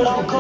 Amen.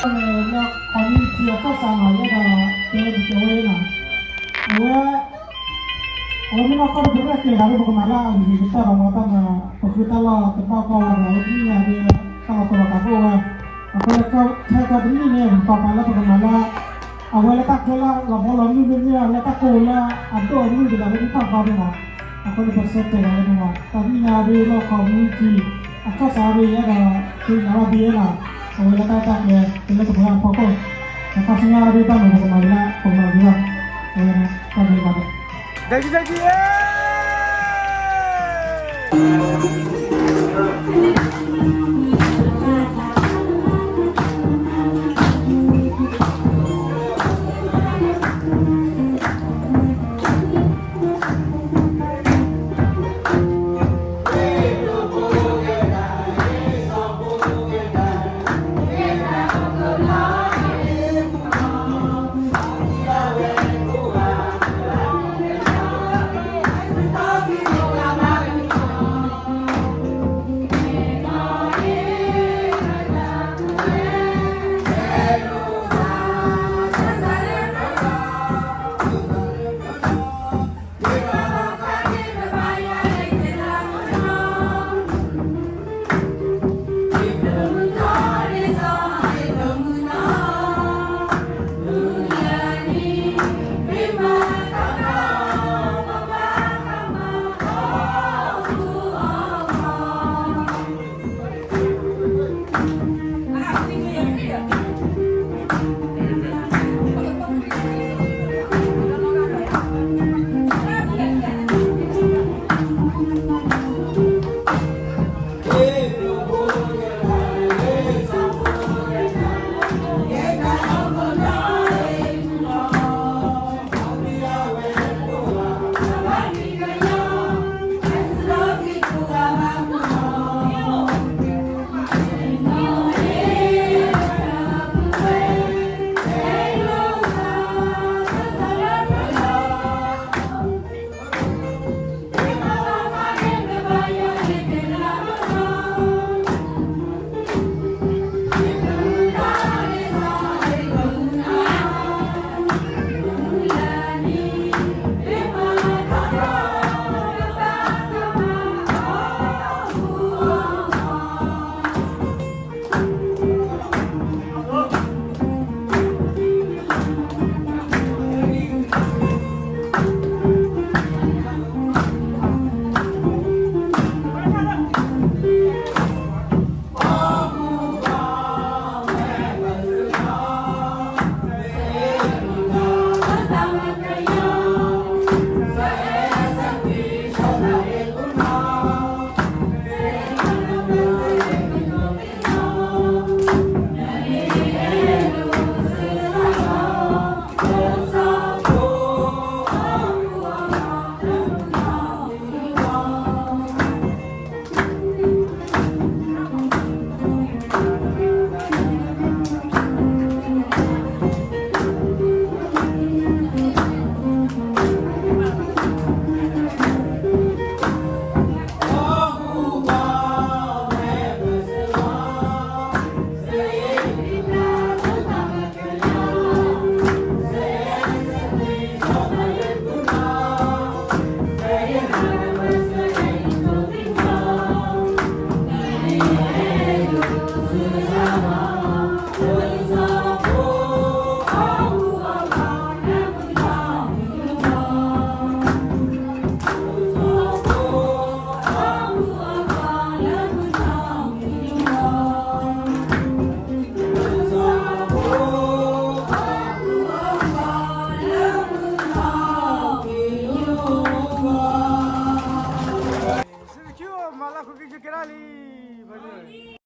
လၢ community အခၢၣ်စးနီၤ ယအဲၣ်ဒိးတဲတကဲဝဲနီၤ, အဝဲ အဝဲမ့ၢ်နီၢ်ကီၢ်ဒီး ပရဲၣ်ကျဲၤဒၣ်လၢပကမၤလၢအဂ့ၤကတၢၢ်ဒီးမၤတၢ်မၤ ပဃုတၢ်လီၢ်တဘၣ်ကီဝဲဒီး အဝဲတနံၣ်ညါဒီး တၢ်လီၤပှီၤလီၤကးအိၣ်ဝဲ, အဃိလၢ ခဲကီတနံၣ်န့ၣ် ပပာ်လၢပကမၤလၢ အဝဲလၢတၢ်ကျဲလၢလီၤဘီလီၤမုၢ်မ့မ့ၢ် လၢတၢ်ကိၢ်လၢအဒိၣ်အမုၢ်တဂၤလၢမ့ၢ်တၢ်ဘီန့ၣ်လီၤ. အဃိန့ၣ် ပဆၢတဲာ်လီၤဝဲန့ၣ်လီၤ. တနံၣ်ညါဒီးလၢ community အခၢၣ်စးဒီး ယအဲၣ်ဒိး သ့ၣ်ညါဘၣ်ဒ်အံၤလီၤ. အဝဲလၢတၢ်အဲၣ်တၢ်ကျဲ တုၤလၢတပှဲၤအဖီခိၣ် အခီၣ်ဆူညါဒီးတၢ်မၤပကမၤလၢ ပကမၤလၢ အဝဲန့ၣ် တၢ်ဘျုးဘၣ်ဒီး တၢ်ဘျုးဘၣ်ဒံး မၤလၢခိၣ်က့ၤကဲဒၣ်လံ.